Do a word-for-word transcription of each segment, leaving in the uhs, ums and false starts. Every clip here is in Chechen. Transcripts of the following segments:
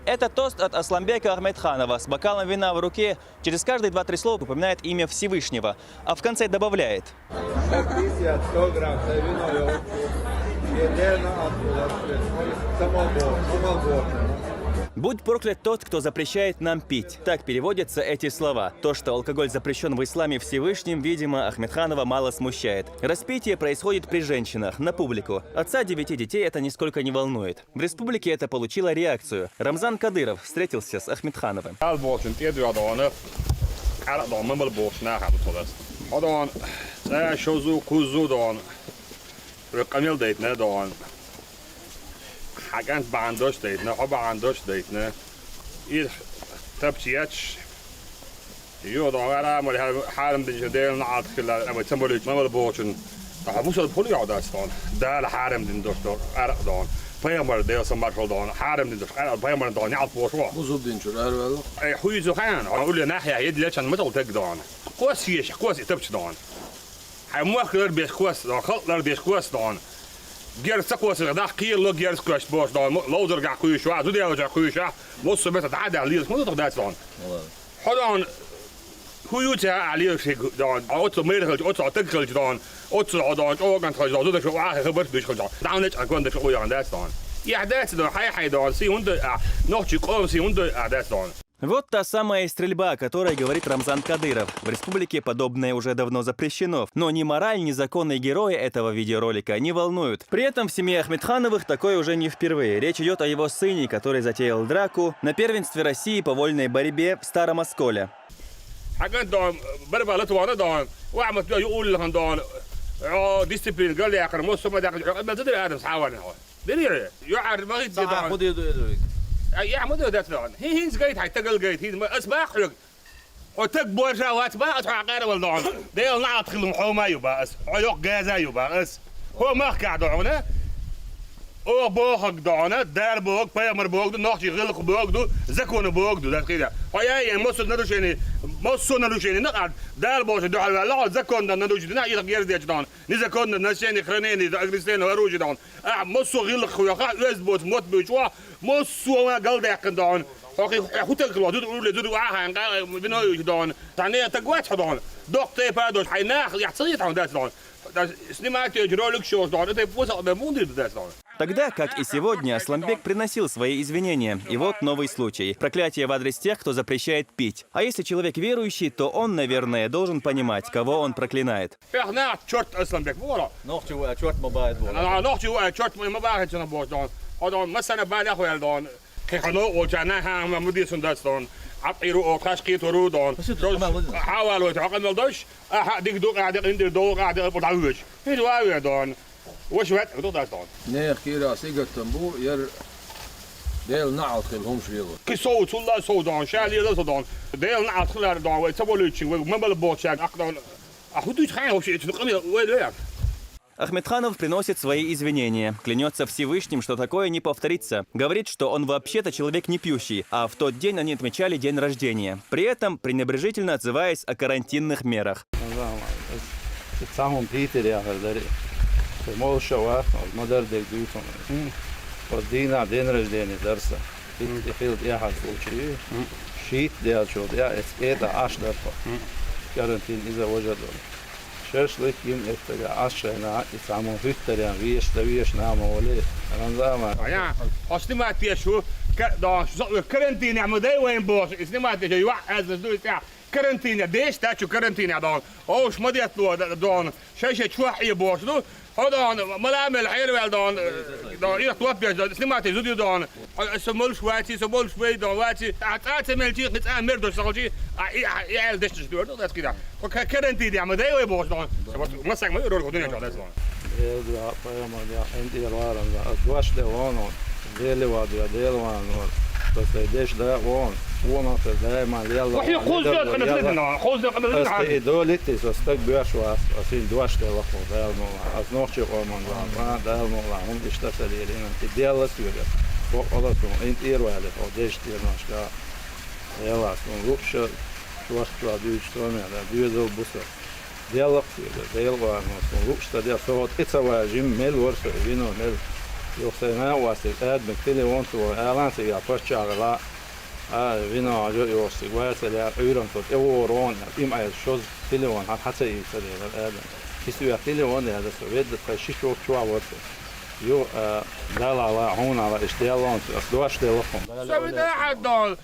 Это тост от Асланбека Ахмедханова. С бокалом вина в руке через каждые два-три слова упоминает имя Всевышнего, а в конце добавляет: Сто грамм, сто вино, я вот. Елена Абдулла, самогон, самогон. Будь проклят тот, кто запрещает нам пить. Так переводятся эти слова. То, что алкоголь запрещен в исламе Всевышним, видимо, Ахмедханова мало смущает. Распитие происходит при женщинах, на публику. Отца девяти детей это нисколько не волнует. В республике это получило реакцию. Рамзан Кадыров встретился с Ахмедхановым. Al borcun tedri adamı. Al adamı mı borcuna hadı todas. Adam sen şozu kuzu don. Rıkamil deytne don. Hakan bandoş deytne, o bandoş deytne. İr tapçiyaç. Yo don ara mı harim dinçe değil na atkiler ama temboliç mı borcun. Daha bu sor pulu ya da ston. Dal harim din dostlar. Ara don. Peygamber değil sen başol don. Harim din dostlar. Ara peygamber don ya borcu. Buzul dinçur ervel. Ay huyu zuhan. Öyle nahya yediler çan mı tek don. Kos yeş, kos tapçı don. Hay muhklar beş kos, halklar beş kos don. Gersa kos da kilo gers kos boş don. Lozer ga kuyuşa, zudel ga kuyuşa. Mosu besa da da liz kunu da don. Hodon huyu ta ali shi don. Otso mer khol, otso tek khol don. Otso don, o gan khol don. Zo da shi wa ha bar bish khol don. Da ne cha kon da shi o yan da don. Ya da don, hay hay don. Si und a. Noch chi kom si und a da don. Вот та самая стрельба, о которой говорит Рамзан Кадыров. В республике подобное уже давно запрещено. Но ни мораль, ни законы героя этого видеоролика не волнуют. При этом в семье Ахмедхановых такое уже не впервые. Речь идет о его сыне, который затеял драку на первенстве России по вольной борьбе в Старом Осколе. Hakan don, bar bala tuana don. Wa ma tu yul han don. O discipline gal ya kan mo so ma da kan. Ma da adam sawan ho. Diri yo ar ma git don. Xudi du edrik. Ay ya ma da don. Hi hin gait hay tagal gait. Hi ma asbah. O tak bor sha wat ba at haqar wal don. Del na at khilum homa yu ba as. O yok gaza yu ba as. Ho ma ka don. O bohag don. Dar bog, payamar bog, nochi gilq bog, zakon bog, da kida. O ya ya mosu narушение. Mosu нарушение. Na dar bog do hal la zakon da narушение. Na ila gyer de don. Незаконное ношение, хранение огнестрельного оружия, да он. А мосу гилх хуяха, уэз бот, мот бючва, мосу ма галдакын, да он. Хохи хутак ло, дуд уле, дуд ахан, бино, да он. Тане это гват, да он. Док те падош, хай нах, я цели там, да он. Снимать ролик, что, да он. Это просто мунди, да он. Тогда, как и сегодня, Асланбек приносил свои извинения. И вот новый случай. Проклятие в адрес тех, кто запрещает пить. А если человек верующий, то он, наверное, должен понимать, кого он проклинает. Эх, на, черт, Асланбек, вора. Нохчи уа чорт ма байд вора. Ана нохчи уа чорт ма байд чана бош дон. Одон масана байд ахвел дон. Кехано олчана ха ма муди сун дас дон. Ап иру о каш ки тору дон. Хавал уа чакан мел дош. Аха дик дук а дик индир дук а дик путавич. Хин уа уа дон. Вош вет дук дас дон. Нех кира сигаттан бу ер дел наал хил хум швилу. Ки соу цулла соу дон. Шали да соу дон. Дел наал хилар дон. Ве цаболучин ве мамал бочан ак дон. А худуч хай вообще эти дуками уа уа. Ахмедханов приносит свои извинения, клянется Всевышним, что такое не повторится. Говорит, что он вообще-то человек не пьющий, а в тот день они отмечали день рождения, при этом пренебрежительно отзываясь о карантинных мерах. Цахун Питер яхар дари. Мол шава, мадар дег дюйфун. От дина день рождения дарса. Хил яхар случай. Шит дел чот, я эскета аш дарфа. Карантин иза вожа дон. Шашлык им эттега аш шайна, и саму хюттарян, виеш да виеш нама оле. Ранзама. Ая, оснимать я шу, да, карантин я мудай вайн бос, снимать я ю аз ду я. Карантин я, деш та чу карантин я дон. Ош мадет ло дон. Шай шай чуах и бос ду. Ходон, маламел хайрвел дон. Дон, и туап я дон, снимать я зуди дон. Со мол швати, со мол швей дон, вати. А та мел чи, а мер до солчи. А и а и эл деш ду, да скида. Карантин я мудай вайн бос дон. Масак ма рор годин я дон. Эза паямага энтир варан да. Аз дуаш де воно. Дели вадуя, дели вано. Тостай деш да вон. Вон ата дай ма лела. Вахи хуз да къамет лидна, хуз да къамет лидна. Тостай долити, тостак беш вас. Асин дуаш де вахо дай ма. Аз нохчи къоман да. Ма дай ма. Хум ишта салирин. Идеала сюре. Бо ола сун энтир вали. О деш тир нашка. Эла сун рукша. Чуаш чуа дюч томе да. Дюзел буса. Деллахъ, деллахъ, ну, лукъ ста дел, со вот эца ва жим мел ворса, вино мел. Юха сайна а васик, Адамик телефон цо, алан ца я паччахьала, а, вино а жо йохсик, вацал я Ӏуьйран цо тӀе ворон, им ай шоз телефон хьан хьаца ийца дела Адам. Кис уя телефон я да со, ведда тхай ши шок чуа вот. Ю, а, далала, хьунала, иш делон, ас дош делохун. Со вида хьаддон.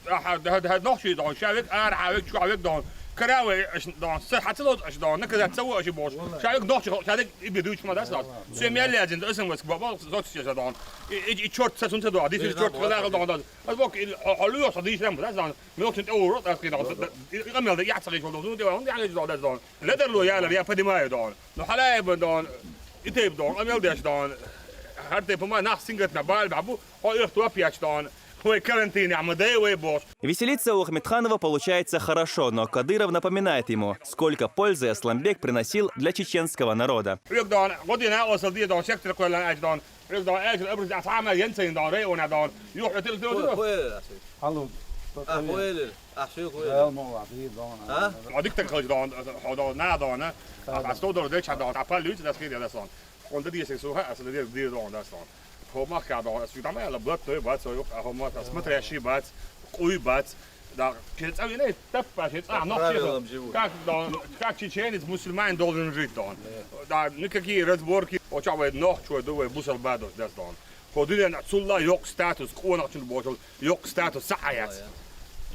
Аха, да, да, нохчий дон, шавик ар, хавик чу, хавик дон. Каравай аш дон, са хацлот аш дон, на каза цаво аш бош. Шавик нохчий, шавик и бедуч ма дас дон. Семья лязин, да сэн вас бабал зот се дон. И, и, и чорт са сунца дон, дис чорт каза дон дон. Аз бок и, а, а, луо са дис рам дас дон. Милок сен теуро дас ки дон. И камел да я цаги дон, ну де он я дас дон. Ледер ло я, я поднимаю дон. Ну халай бен дон. И тейп дон, амел деш дон. Хар тейп ма нах сингат на бал бабу. О, их туа пьяч дон. Хой карантин, а мы дай вой бош. Веселиться у Ахмедханова получается хорошо, но Кадыров напоминает ему, сколько пользы Асланбек приносил для чеченского народа. Юк дон, година осал ди дон, сектор колан ач дон. Юк дон, ач образ а сама янцин дон, рей она дон. Юк, это ты. Хуэлэл, ахши. Алло. А, хуэлэл, ахши хуэлэл. Алмо ва ди дон. А? А диктор хож дон, хо дон, на дон, а. А сто дор де ча дон, а палюч да скид да сон. Он да диесек суха, а сто ди ди дон да сон. Хомах ка дон, а сюда ма ла блат той бац, ой, а хомах, а смотрящий бац, куй бац. Да, чец а вине таппа, чец а нох. Как дон, как чеченец, мусульманин должен жить дон. Да, никакие разборки, о ча вай нох, чо ду вай бусал бадос дас дон. Ходилен цулла йок статус, куонах чун бошол, йок статус са аяц.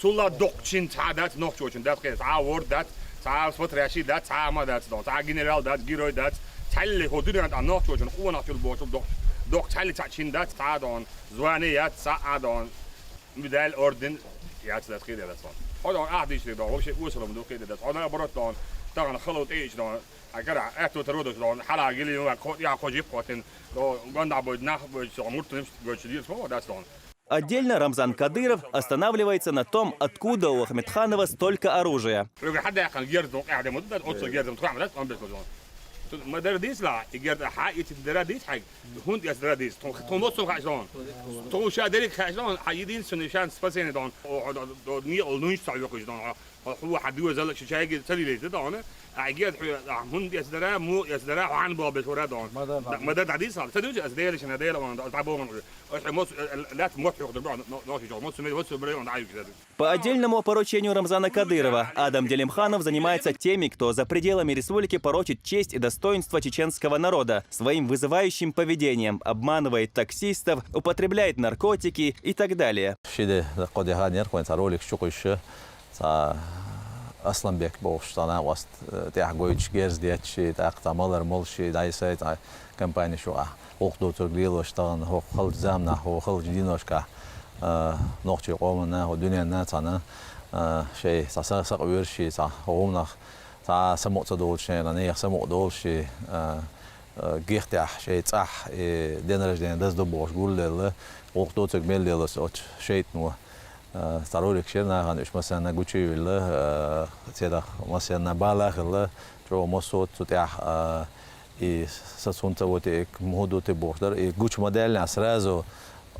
Цулла докчин ца дац, нохчочин дац, кес а ворд дац, ца смотрящий дац, ца ма дац дон, ца генерал дац, герой дац. Цалли ходилен а нохчочин куонах чун бошол, док, док цалли ца чин дац, ца дон, звание яц, ца а дон. Медаль, орден яц дац, кеде дац дон. Ходон а диш дон, вообще усалом ду кеде дац. Ходон оборот дон, таган халот эйч дон. А кара, а тут родос дон, хала гили ва ко, я ко жип котин. До гонда будет нах, будет всё, муртным, будет сидеть, слово даст он. Отдельно Рамзан Кадыров останавливается на том, откуда у Ахмедханова столько оружия. Юга хадда яхан гердон, а де муд, да, отцо гердон, тхам, да, он без козон. Тут мадар дисла, и герда ха, и тин дара дис хай. Хунт яс дара дис, тон, тон мосо хай зон. Тон ша дерик хай зон, а единственный шанс спасения дон. О, до, до, не, о, ну, что, я куш дон. Ху хадуа залак шичайги цалилейта дона. Агият ху хун ясдара, му ясдара, хан бо бешура дон. Мадар да. Мадар да дис, садуч аз дели шина дела ван, аз бабон. Ой, мос, лат мот ху дурба, но, но, шо, мос, мос, мос, мос, мос, мос, По отдельному поручению Рамзана Кадырова Адам Делимханов занимается теми, кто за пределами республики порочит честь и достоинство чеченского народа своим вызывающим поведением, обманывает таксистов, употребляет наркотики и так далее. Шиде коди ханер, коин ца ролик шукуйш. Ца Асланбек бохуш, ца накъост, э, тӀехь гойтуш герз детташ, тӀаккха ца малар молуш, дӀайсай, ца компания шу а гӀуллакх доцург лелош, тахана хӀокху халчу заманахь, хӀокху халчу дийношкахь, э, нохчийн къоманна, хӀокху дуьненна цхьаьна, э, шайн ца са-, сакъоьруш, ца гӀумнах, ца самукъа ца долуш, шайна нехан самукъа долуш, э, э, гихтехь, шайн цӀахь, и день рождения даза ду бохуш гуллелла, гӀуллакх доцург мел лелош оцу шайтано. Э, цхьа ролик шира нахана уьш массарна гучуевлла, э, церах массарна бала а хилла, чӀогӀа массо а цу тӀехь, э, и сацунца вотиъ, мухӀу ду те бохуш дара, и гучу ма даьллинехь сразу,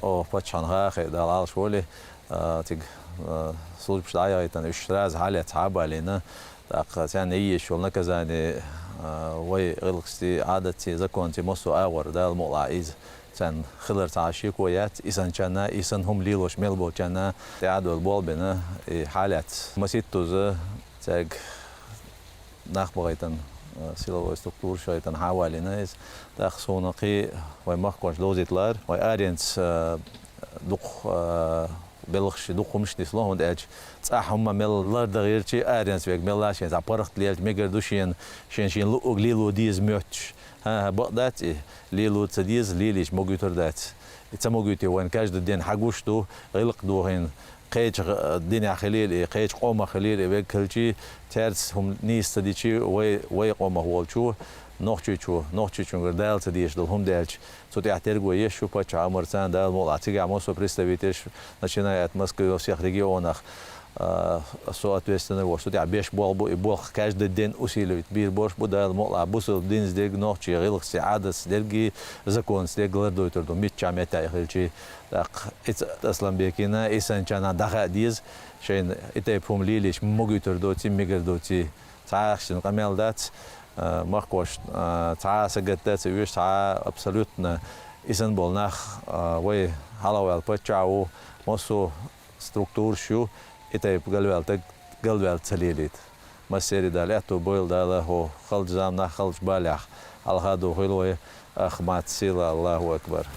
о, паччахьан гӀахе Дала Ӏалаш волий, э, цига, э, службаш дӀаяхийтина, уьш сразу хьалец хьа а балийна, тӀаккха царна йийш йолу наказание, э, вай гӀиллакхций, Ӏадатций, законций массо а агӀор Дала мукъалахь иза. Царна хилар цхьа а шеко яц, и санчарна, и сан хӀума лелош мел болчарна тӀе а долу болх бина, и хьал яц. Маситтуза цаьрга нах бахийтина, силовой структураш хайтина хьа а валийна иза. ТӀаккха суна кхин вай махконаш довзийталара, вай аренца, э, дукха, э, белхаш, дукха хӀумаш нисло, хӀунда аьлча цӀахь хӀума мел лардагӀирчи, аренца вега мелла шен цхьа паргӀат лелча мегар ду шена, шен-шен луъург лело деза моьттуш. ХӀан-хӀа, бакъ дац и, лело ца деза, лелийча могуьйтур дац. И ца могуьйтий вайн каждый день хьан гуш ду, гӀиллакх дохийна, кхечу гӀ-, динехь хилийла и, кхечу къомах хилийла и вега хилчий, цаьрца хӀума нийса ца дичий, вай, вай къомах волчо, нохчийчо, нохчийчуьнгара Дала ца дезаш долу хӀума даьлча, цу тӀехь терго еш шу паччахьан амарца, Дала мукъалахь, цигахь массо а представительш, начиная от Москвы, во всех регионах, а, соответственно, вот, шу тӀехь беш болх бу, и болх каждый день усиливать бийр борш бу, Дала мукъалахь, бусалба динца дерг, нохчийн гӀиллакхций, Ӏадатца дерг, законца дерг лардойтур ду, миччахь меттехь и хилчий. ТӀаккха и ца-, Асланбекина, и санчарна дӀахаа деза, шайна и тайпа хӀума лелийча могуьйтур доций, мегар доций. Цхьа а ахчанан къамел дац, а, махкош, а, цхьа а сагатдац, и вуьш цхьа а абсолютно Иштта бола нах, а, вай хьалхаваьлла паччахь ву, массо а структураш ю, и тайпа галваьлла стаг галваьлла ца лелийта. Массеран Дала аьттув бойла, Дала хӀара халча заманахь, халча балех хьалха дохийла вай, ах, мац сила, Аллаху акбар.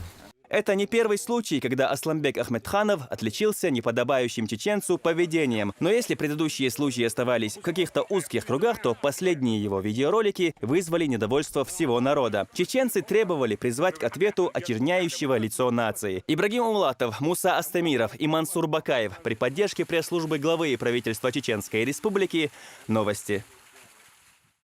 Это не первый случай, когда Асланбек Ахмедханов отличился неподобающим чеченцу поведением. Но если предыдущие случаи оставались в каких-то узких кругах, то последние его видеоролики вызвали недовольство всего народа. Чеченцы требовали призвать к ответу очерняющего лицо нации. Ибрагим Умлатов, Муса Астемиров и Мансур Бакаев при поддержке пресс-службы главы и правительства Чеченской Республики. Новости.